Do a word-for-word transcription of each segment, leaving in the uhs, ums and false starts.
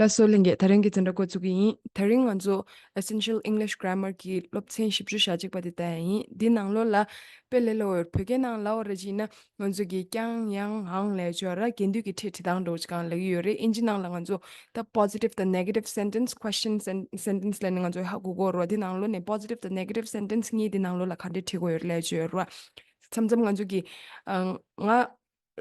ལགས་སོ་ལྷན་རྒྱས། དེ་རིང་གི་འཛིན་གྲྭ་འགོ་འཛུགས་ཀྱི་ཡིན། དེ་རིང་ང་ཚོ་Essential English Grammar གི་སློབ་ཚན་བཞི་བཅུ་ཞེ་གཅིག་པ་དེ་ལྟ་ཡ་ཡིན། འདི་ནང་ལོགས་ལ་དཔེ་ལས་སླ་བོ་ཡོད། བོད་སྐད་ནང་ལབ་པ་རེད་ཅེ་ན་ང་ཚོ་གི་ཀྱང་ཡང་འང་ལབ་ཡ་ཅིག་ཡོད་ར། རྒྱན་སྡུད་ཀྱི་ཕྲད་བྲིས་སྟངས་འདྲ་བོ་ཅིག་གང་ལབ་ཀྱི་ཡོད་རེད། ཨིན་ཇི་ནང་ལ་ང་ཚོ་ད་positive དང་negative sentence, question sen- sentence ལབ་ནས་ང་ཚོ་ཧ་གོ་གི་ཡོད་རེད་བ། འདི་ནང་ལོགས་ནས་positive དང་negative sentence གཉིས་འདི་ནང་ལོགས་ལ་ག་འདྲས་བྲིས་དགོས་ཡོད་རེད་ལབ་ཡ་ཅིག་ཡོད་རེད་བ། མཚམས་མཚམས་ང་ཚོ་གི་ཨ་ང་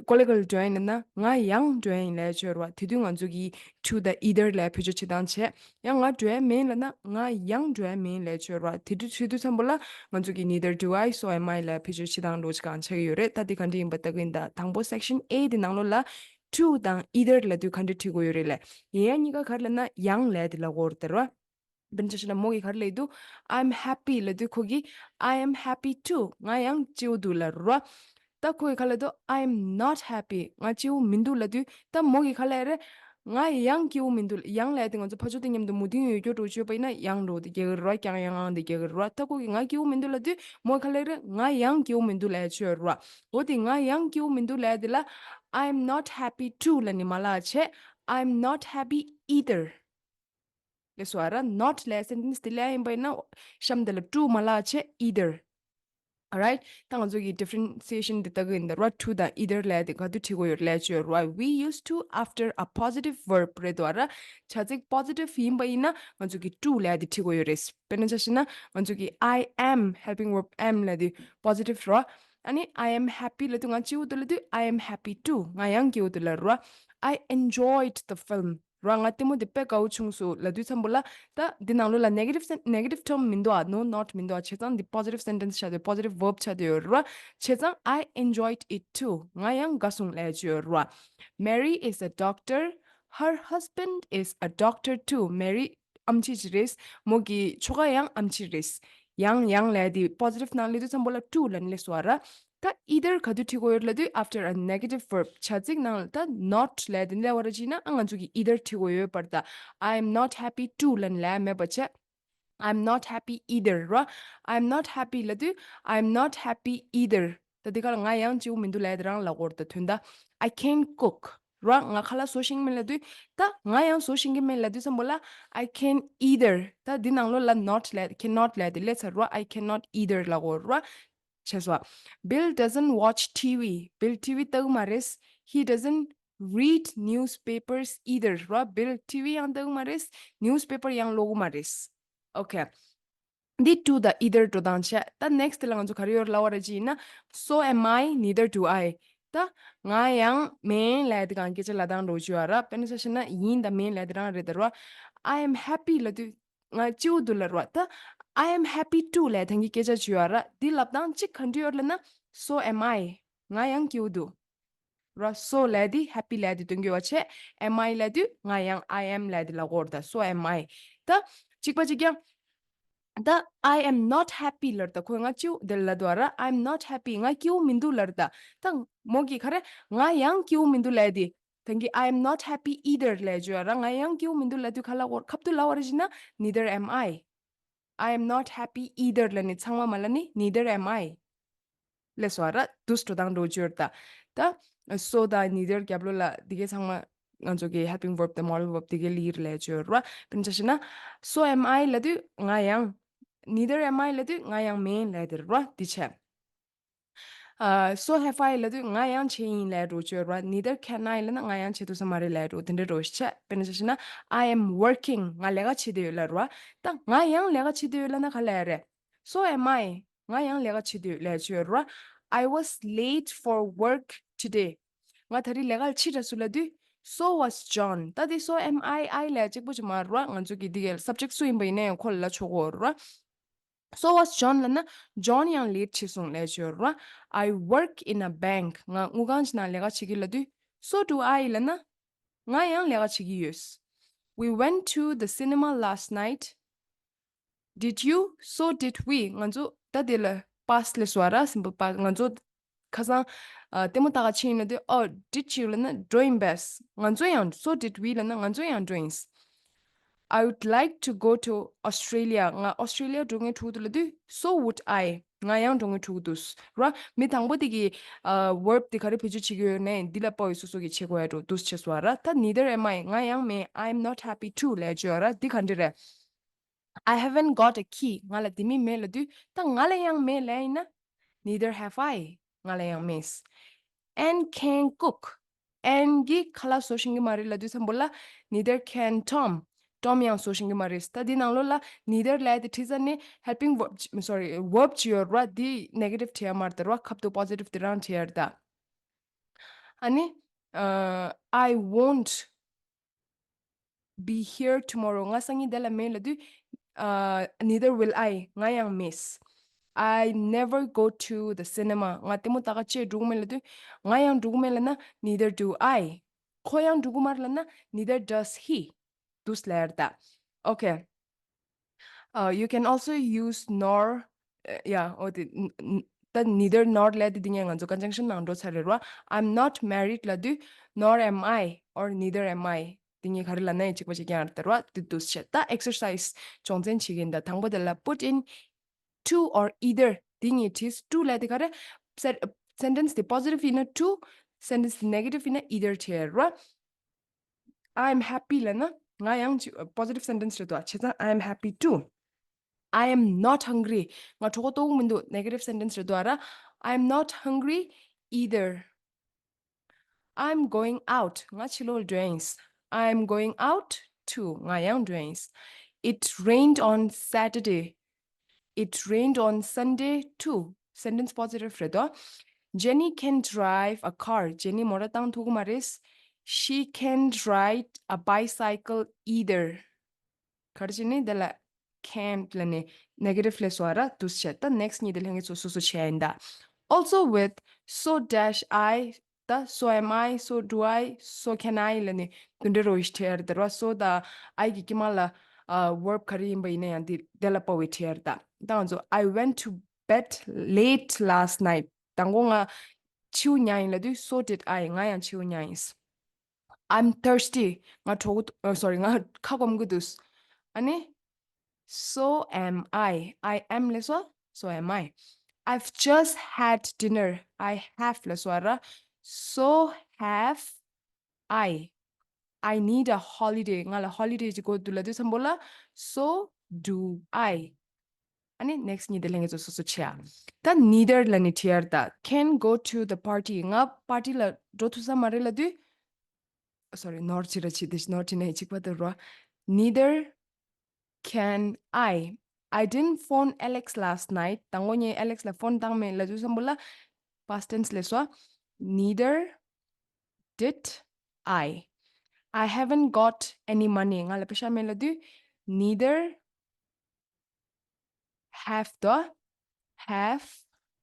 ཀོ་ལེ་གལ་འགྲོ་ཡིན་ན་ང་ཡང་འགྲོ་ཡིན་ལབ་ཡ་ཅིག་ཡོད་རེད་བ། དེ་དུས་ང་ཚོ་གི་to དང་either ལབ་ཡ་བེད་སྤྱོད་བྱེད་སྟངས་བྱས། ཡང་ང་འགྲོ་ཡ་མིན་ལབ་ན་ང་ཡང་འགྲོ་ཡ་མིན་ལབ་ཡ་ཅིག་ཡོད་རེད་བ། དེ་དུས་བྱེད་དུས་ཙམ་པོ་ལ་ང་ཚོ་གི་neither do I, so am I ལབ་ཡ་བེད་སྤྱོད་བྱེད་སྟངས་འདྲ་བོ་ཅིག་གང་ཆགས་ཀྱི་ཡོད་རེད། ད་དེ་ག་འདྲ་ཡིན་པ་ལྟ་གི་ཡིན། ད་དང་པོ་section A དེ་ནང་ལོགས་ལ་to དང་either ལབ་དུས་ག་འདྲ་བྲིས་དགོས་ཡོད་རེད་ལབ་ཡ། ཡང་གཉིས་ཀ་ག་རེ་ལབ་ན་ཡང་ལབ་ཡ་དེ་ལབ་ཀྱི་ཡོད་རེད་བ། དཔེར་ན་ཆ་བཞག་ན་མོ་གིས་ག་རེ་ལབ་ཀྱི་འདུག I'm happy ལབ་དུས་ཁོ་གིས་I am happy too, ང་ཡང་སྐྱིད་པོ་འདུག་ལབ་རེད་བ། ད་ཁོ་གིས་ག་ལབ་འདུག I'm not happy, ང་སྐྱིད་པོ་མི་འདུག་ལབ་དུས་ད་མོ་གིས་ག་ལབ་རེད། ང་ཡང་སྐྱིད་པོ་མི་འདུག་ཡང་ལབ་ཡ་དེ་ང་ཚོ་ཕར་ཕྱོགས་དེ་མཉམ་དུ་མུ་མཐུད་ཡོད་རྒྱུ་འདྲ་བོ་བརྗོད་པ་ཡིན་ན་ཡང་འདྲ་བོ་དེ་རྒྱག་གི་རེད་བ། ཀྱང་ཡང་འང་དེ་རྒྱག་གི་རེད་བ། ད་ཁོ་གིས་ང་སྐྱིད་པོ་མི་འདུག་ལབ་དུས་མོ་གིས་ག་ལབ་རེད། ང་ཡང་སྐྱིད་པོ་མི་འདུག་ལབ་ཡ་ཅིག་ཡོད་རེད་བ། འོ་དེ་ང་ཡང་སྐྱིད་པོ་མི་འདུག་ལབ་ཡ་དེ་ལ་I'm not happy too ལབ་ནས་མ་ལབ་བྱས། I'm not happy either ལབ་སོང་བ་ར། Not ལབ་sentence དེ་ལབ་ཡིན་པ་ཡིན་ན་གཤམ་དེ་ལ་to མ་ལབ་བྱས། Either. Alright. ད་ང་ཚོ་གི་differentiation དེ་ལྟ་གི་ཡིན་ད་ར། To དང་either ལབ་དེ་ག་དུས་བྲིས་དགོས་ཡོད་ལབ་ཅིག་ཡོད་ར། We use to after a positive verb རེད་དོ་ར། བྱ་ཚིག་positive ཡིན་པ་ཡིན་ན་ང་ཚོ་གི་to ལབ་དེ་བྲིས་དགོས་ཡོད་རེད། དཔེར་ན་ཆ་བཞག་ན་ང་ཚོ་གི་I am helping verb am ལབ་དེ་positive ར། ཨ་ནི་I am happy ལབ་དུས་ང་སྐྱིད་པོ་འདུག་ལབ་དུས་I am happy too, ང་ཡང་སྐྱིད་པོ་འདུག་ལབ་ར། I enjoyed the film ར། ང་ལྟད་མོ་དེ་དཔེ་དགའ་བོ་བྱུང་སོང་ལབ་དུས་ཙམ་པོ་ལ་ད་འདི་ནང་ལོགས་ལ་negative sen- negative term མི་འདུག་ཨ། No, not མི་འདུག་ཨ། བྱས་ཙང་འདི་positive sentence ཆགས་བསྡད། Positive verb ཆགས་བསྡད་ཡོད་ར། བྱས་ཙང་I enjoyed it too, ང་ཡང་དགའ་སོང་ལབ་ཡ་ཅིག་ཡོད་ར། Mary is a doctor, her husband is a doctor too. Mary ཨེམ་ཆི་ཅིག་རེད། མོ་གི་ཁྱོ་ག་ཡང་ཨེམ་ཆི་རེད། ཡང་ཡང་ལབ་ཡ་དེ་positive ནང་སླེབས་དུས་ཙམ་པོ་ལ་to ལབ་ནས་སླེབས་སོང་བ་ར། ད་either ག་དུས་བྲིས་དགོས་ཡོད་ལབ་དུས་after a negative verb བྱ་ཚིག་ནང་ལ་ད་not ལབ་དེ་འདྲ་བ་ར་བྱས་ན་ཨ་ང་ཚོ་གི་either བྲིས་དགོས་ཡོད་པར་ད། I am not happy too ལབ་ནས་ལབ་ཡ་མེད་པ་བྱས། I'm not happy either ར། I'm not happy ལབ་དུས་I'm not happy either ད་དེ་ག་ལ་ང་ཡང་སྐྱིད་པོ་མི་འདུག་ལབ་ཡ་དེ་རང་ལབ་དགོས་ར། ད་དོན་དག I can't cook ར། ང་ཁ་ལག་བཟོ་ཤེས་ཀྱི་མིན་ལབ་དུས་ད་ང་ཡང་བཟོ་ཤེས་ཀྱི་མིན་ལབ་དུས་ཙམ་པོ་ལ་I can't either ད་འདི་ནང་ལོགས་ལ་not ལབ་cannot ལབ་དེ་སླེབས་ཚར་ར། I cannot either ལབ་དགོས་ར། བྱས་སོ། Bill doesn't watch T V. Bill T V ལྟ་གི་མ་རེད། He doesn't read newspapers either ར། Bill T V ཡང་ལྟ་གི་མ་རེད། Newspaper ཡང་ཀློག་གི་མ་རེད། Okay. འདི་to དང་either འགྲོ་སྟངས་བྱས། ད་next ལ་ང་ཚོ་ག་རེ་ཡོད་ལབ་པ་ར་ཅིག་ཡིན་ན། So am I, neither do I. ད་ང་ཡང་མིན་ལབ་དེ་གང་སྐད་ཆ་ལབ་སྟངས་འགྲོ་བཅུག་ཡོད་ར། དཔེར་ན་ཆ་བཞག་ན་ཡིན་དང་མིན་ལབ་དེ་རང་རེད་ད་ར། I am happy ལབ་དུས་ང་སྐྱིད་པོ་འདུག་ལབ་ར། ད་I am happy too ལབ་ཐེངས་ཀྱི་སྐད་ཆ་བཅུག་ཡོད་ར། འདི་ལབ་སྟངས་གཅིག་ག་འདྲ་ཡོད་ལབ་ན། So am I. ང་ཡང་སྐྱིད་པོ་འདུག་ར། So ལབ་དེ་happy ལབ་དེ་སྟོན་གྱི་ཡོད་པ་བྱས། Am I ལབ་དུས་ང་ཡང་I am ལབ་དེ་ལབ་དགོས་ར། ད་so am I. ད་གཅིག་པ་གཅིག་རྐྱང་། ད་I am not happy ལབ་ར། ད་ཁོས་ང་སྐྱིད་པོ་དེ་ལབ་འདུག་ར། I am not happy. ང་སྐྱིད་པོ་མི་འདུག་ལབ་ར། ད་ད་མོ་གིས་ག་རེ་ང་ཡང་སྐྱིད་པོ་མི་འདུག་ལབ་དེ། ཐེངས་ཀྱི་I am not happy either ལབ་བཅུག་ཡོད་ར། ང་ཡང་སྐྱིད་པོ་མི་འདུག་ལབ་དུས་ག་ལབ་དགོས་ར། ཁ་ཐུག་ལབ་པ་ར་བྱས་ན་neither am I. I am not happy either ལབ་ནས་ཚང་མ་མ་ལབ་ནས་neither am I. ལབ་སོང་བ་ར། འདུག་སེ་འགྲོ་སྟངས་འགྲོ་བཅུག་ཡོད་ར། ད་ད་so དང་neither རྒྱབ་ལོགས་ལ་འདི་གའི་ཚང་མ་ང་ཚོ་གི་helping verb དང་modal verb འདི་གའི་ལབ་ཀྱི་རེད་ལབ་བཅུག་ཡོད་ར། དཔེར་ན་ཆ་བཞག་ན་so am I ལབ་དུས་ང་ཡང་། Neither am I ལབ་དུས་ང་ཡང་མིན་ལབ་དེ་ར། འདི་བྱས། ཨ། So have I ལབ་དུས་ང་ཡང་བྱས་ཡིན་ལབ་འགྲོ་བཅུག་ཡོད་ར། Neither can I ལབ་ན་ང་ཡང་བྱེད་ཐུབ་ས་མ་རེད་ལབ་འགྲོ། དེ་འདྲ་འགྲོ་བྱས། དཔེར་ན་ཆ་བཞག་ན་I am working. ང་ལས་ཀ་བྱེད་བསྡད་ཡོད་ལབ་ར། ད་ང་ཡང་ལས་ཀ་བྱེད་བསྡད་ཡོད་ལབ་ན་ག་ལབ་ཡ་རེད། So am I. ང་ཡང་ལས་ཀ་བྱེད་བསྡད་ཡོད་ལབ་བཅུག་ཡོད་ར། I was late for work today. ང་ད་རེས་ལས་ཀ་ལ་ཕྱི་དྲགས་སོང་ལབ་དུས། So was John. ད་དེ་so am I, I ལབ་གཅིག་པོ་ཅིག་མ་རེད་བ། ང་ཚོ་གི་འདི་གའི་subject སུ་ཡིན་པ་ཡིན་ན་ཡང་ཁོ་ལ་ལབ་ཆོག་གི་རེད་བ། So was John ལབ་ན་John ཡང་late བྱས་སོང་ལབ་ཡ་ཅིག་ཡོད་རེད་བ། I work in a bank. ང་དངུལ་ཁང་ཅིག་ནང་ལས་ཀ་བྱེད་ཀྱི་ལབ་དུས། So do I ལབ་ན་ང་ཡང་ལས་ཀ་བྱེད་ཀྱི་ཡོད། We went to the cinema last night. Did you? So did we. ང་ཚོ་ད་དེ་ལ་past ལབ་སོང་བ་ར། simple past. ང་ཚོ་ཁ་སང་ཨ་ལྟད་མོ་ལྟ་ག་ཕྱིན་ཡིན་ལབ་དུས། Oh, did you ལབ་ན་འགྲོ་ཡིན་པས། ང་ཚོ་ཡང་so did we ལབ་ན་ང་ཚོ་ཡང་འགྲོ་ཡིན། I would like to go to Australia. ང་ཨོ་སི་ཊྲེ་ལི་ཡ་འགྲོ་མཁན་འདུག་ལབ་དུས། So would I. ང་ཡང་འགྲོ་ངེས་འགྲོ་གི་འདུག་ར། མི་དང་པོ་དེ་གི་ཨ་verb དེ་ག་རེ་བེད་སྤྱོད་བྱེད་ཀྱི་ཡོད་ནའི་འདི་ལ་དཔག་པའི་སོ་སོ་གི་བྱེད་དགོས་ཡ་འགྲོ་འདུག་བྱས་སོང་ར། ད་neither am I ང་ཡང་མེད། I'm not happy too ལབ་ཡ་ཅིག་ཡོད་ར། འདི་ག་འདྲ་རེད། I haven't got a key ང་ལ་དེ་མིན་མེད་ལབ་དུས་ད་ང་ལ་ཡང་མེད་ལབ་ཡིན་ན། Neither have I ང་ལ་ཡང་མེད། And can cook and གི་ཁ་ལག་བཟོ་ཤེས་ཀྱི་མ་རེད་ལབ་དུས་ཙམ་པོ་ལ། Neither can Tom Tom ཡང་བཟོ་ཤེས་ཀྱི་མ་རེད། ད་འདི་ནང་ལོགས་ལ་neither ལབ་དེ་བྲིས་ཚར་ནས་helping verb sorry verb ཅིག་ཡོད་ར། འདི་negative བྲིས་ཡ་མ་རེད་ད་ར། ཁབ་ཏུ་positive དེ་རང་བྲིས་ཡ་རེད་ད། ཨ་ནི་ཨ་I won't be here tomorrow ང་སང་ཉིན་དེ་ལ་མེད་ལབ་དུས། ཨ་neither will I ང་ཡང་མེད། I never go to the cinema ང་ལྟད་མོ་ལྟ་ག་ཅིག་འགྲོ་གི་མེད་ལབ་དུས། ང་ཡང་འགྲོ་གི་མེད་ལབ་ན་neither do I ཁོ་ཡང་འགྲོ་གི་མ་རེད་ལབ་ན་neither does he འདུག་ལབ་ཡ་རེད་ད། Okay. Uh, you can also use nor uh, yeah འོ་དེ་ད་neither nor ལབ་དེ་འདི་ངས་ང་ཚོ་conjunction ནང་འགྲོ་ཚར་རེད་ར། I'm not married ལབ་དུས་nor am I or neither am I འདི་ངས་ག་རེ་ལབ་ན་ཡང་གཅིག་པ་གཅིག་རྐྱང་རེད་ད་ར། དེ་འདུག་བྱས་ད་exercise སྦྱོང་ཚན་བྱེད་ཀྱི་ཡིན་ད། དང་པོ་དེ་ལ་put in two or either འདི་གཉིས་བྲིས། two ལབ་དེ་ག་རེ། Sen- sentence དེ་positive ཡིན་ན་two sentence དེ་negative ཡིན་ན་either བྲིས་ར། I'm happy ལབ་ན་ང་ཡང་positive sentence རེད་དོ། བྱས་ཙང་I'm happy too. I am not hungry. ང་གྲོད་ཁོག་ལྟོགས་མི་འདུག Negative sentence རེད་དོ་ར། I am not hungry either. I'm going out. ང་ཕྱི་ལོགས་འགྲོ་ཡིན། I am going out too. ང་ཡང་འགྲོ་ཡིན། It rained on Saturday. It rained on Sunday too. Sentence positive རེད་དོ། Jenny can drive a car. Jenny མོ་ཊ་བཏང་ཐུབ་ཀྱི་མ་རེད། She can't ride a bicycle either. ག་རེ་བྱས་ནས་དེ་ལ་can't ལབ་ནས་negative སླེབས་སོང་བ་ར། འདུག་བྱས་ད་next གཉིས་དེ་ལྷན་རྒྱས་ཚོ་སོ་སོ་བྱས་ཡིན་ད། Also with so dash I ད་so am I, so do I, so can I ལབ་ནས་དེ་འདྲ་རོ་ཡིས་བྲིས་ཡ་རེད་ད་ར། so དང་I གི་དཀྱིལ་མ་ལ་ཨ་verb ག་རེ་ཡིན་པ་ཡིན་ན་ཡང་དེ་དེ་ལ་དཔག་པའི་བྲིས་ཡ་རེད་ད། ད་ང་ཚོ་I went to bed late last night. དང་པོ་ང་ཕྱི་པོ་ཉལ་ཡིན་ལབ་དུས་so did I. ང་ཡང་ཕྱི་པོ་ཉལ་ཡིན། I'm thirsty. ང་གྲོད་ཁོག་ཨ་sorry ང་ཁ་སྐོམ་གི་འདུག་ཨ་ནི། So am I. I am ལབ་སོང་། So am I. I've just had dinner. I have ལབ་སོང་ར། So have I. I need a holiday. ང་ལ་holiday ཅིག་དགོས་འདུག་ལབ་དུས་ཙམ་པོ་ལ། So do I. ཨ་ནི་next གཉིས་དེ་ལྷན་རྒྱས་ཚོ་སོ་སོ་བྱེད་ཨ། ད་neither ལབ་ནས་བྲིས་ཡ་རེད་ད། Can go to the party. ང་party ལ་འགྲོ་ཐུབ་ས་མ་རེད་ལབ་དུས། Sorry, nor བྲིས་ར་བྲིས་དེ་nor བྲིས་ནས་གཅིག་པ་དེ་རོ། Neither can I. I didn't phone Alex last night. དང་པོ་ངས་Alex ལ་phone བཏང་མེད་ལབ་དུས་ཙམ་པོ་ལ་past tense ལབ་སོང་། Neither did I. I haven't got any money. ང་ལ་པེ་ཤ་མེད་ལབ་དུས། Neither have དོ། Have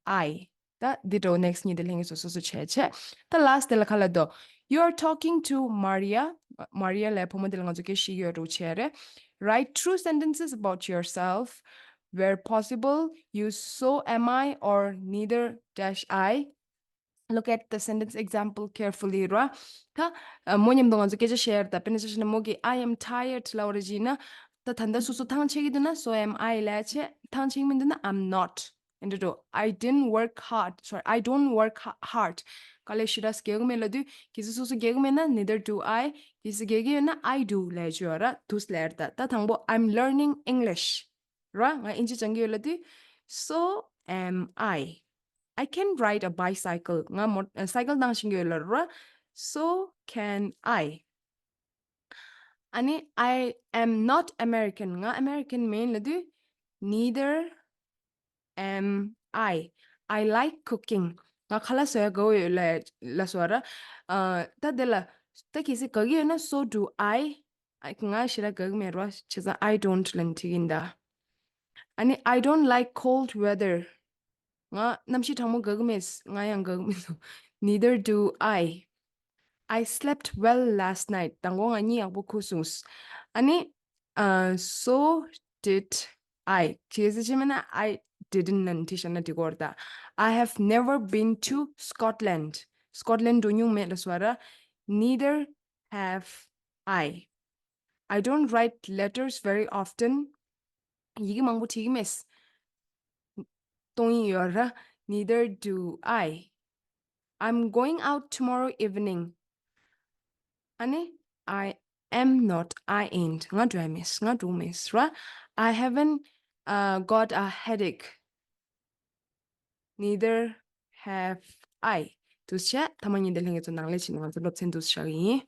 I. ད་འདི་འདྲ་བོ་next གཉིས་དེ་ལྷན་རྒྱས་ཚོ་སོ་སོ་བྱས་བྱས། ད་last དེ་ལ་ག་ལབ་དོ། You are talking to Maria. Maria ལབ་བུ་མོ་དེ་ལ་ང་ཚོ་སྐད་བཤད་ཀྱི་ཡོད་འགྲོ་བྱས་རེད། Write true sentences about yourself. Where possible, use so am I or neither dash I. Look at the sentence example carefully ར། ད་མོ་མཉམ་དུ་ང་ཚོ་སྐད་ཆ་བཤད་ཡ་རེད་ད། དཔེར་ན་ཆ་བཞག་ན་མོ་གིས་I am tired ལབ་པ་རེད་བྱས་ན། ད་ད་ལྟ་སོ་སོ་ཐང་ཆད་ཀྱི་འདུག་ན་so am I ལབ་བྱས། ཐང་ཆད་ཀྱི་མི་འདུག་ན་I'm not. ཨེ་འདྲ་འགྲོ། I didn't work hard. Sorry, I don't work ha- hard. དཀའ་ལས་ཞེ་དྲག་རྒྱག་གི་མེད་ལབ་དུས། གལ་སྲིད་སོ་སོ་རྒྱག་གི་མེད་ན་neither do I. གལ་སྲིད་རྒྱག་གི་ཡོད་ན་I do ལབ་ཡ་ཅིག་ཡོད་ར། འདུག་ལབ་ཡ་རེད་ད། ད་དང་པོ་I'm learning English ར། ང་དབྱིན་ཇི་སྦྱང་གི་ཡོད་ལབ་དུས། So am I. I can ride a bicycle. ང་མོ- ཨ་cycle བཏང་ཤེས་ཀྱི་ཡོད་ལབ་ར། So can I. ཨ་ནི་I am not American. ང་American མིན་ལབ་དུས། Neither am I. I like cooking. ང་ཁ་ལག་བཟོ་ཡ་དགའ་པོ་ཡོད་ལབ་ལབ་སོང་བ་ར། ཨ་ད་དེ་ལ་ད་གལ་སྲིད་དགའ་གི་ཡོད་ན་so do I. ཨ་ང་ཞེ་དྲག་དགའ་གི་མེད་ར། བྱས་ཙང་I don't ལབ་ནས་བྲིས་ཀྱི་ཡིན་ད། ཨ་ནི་I don't like cold weather. ང་གནམ་གཤིས་གྲང་མོ་དགའ་གི་མེད། ང་ཡང་དགའ་གི་མི་འདུག Neither do I. I slept well last night. དང་པོ་ང་གཉིད་ཡག་པོ་ཁུག་སོང་། ཨ་ནི་ཨ་so did I. གལ་སྲིད་བྱས་མེད་ན་I didn't ལབ་ནས་བྲིས་བཞག་ན་འགྲིག་གི་རེད་ད། I have never been to Scotland. Scotland འགྲོ་མྱོང་མེད་ལབ་སོང་བ་ར། Neither have I. I don't write letters very often. ཡི་གེ་མང་པོ་བྲིས་ཀྱི་མེད། གཏོང་ཡིན་ཡོད་ར། Neither do I. I'm going out tomorrow evening. ཨ་ནི། I am not, I ain't. ང་འགྲོ་ཡ་མེད། ང་འགྲོ་མེད་ར། I haven't, uh, got a headache. Neither have I. འདུག་སེ་བྱས། ཐ་མ་ཉིན་དེ་ལྷན་རྒྱས་ཚོ་ནང་ལས་བྱེད་ནང་ཚོ་སློབ་ཚན་འདུག་སེ་བཞག་གི་ཡིན།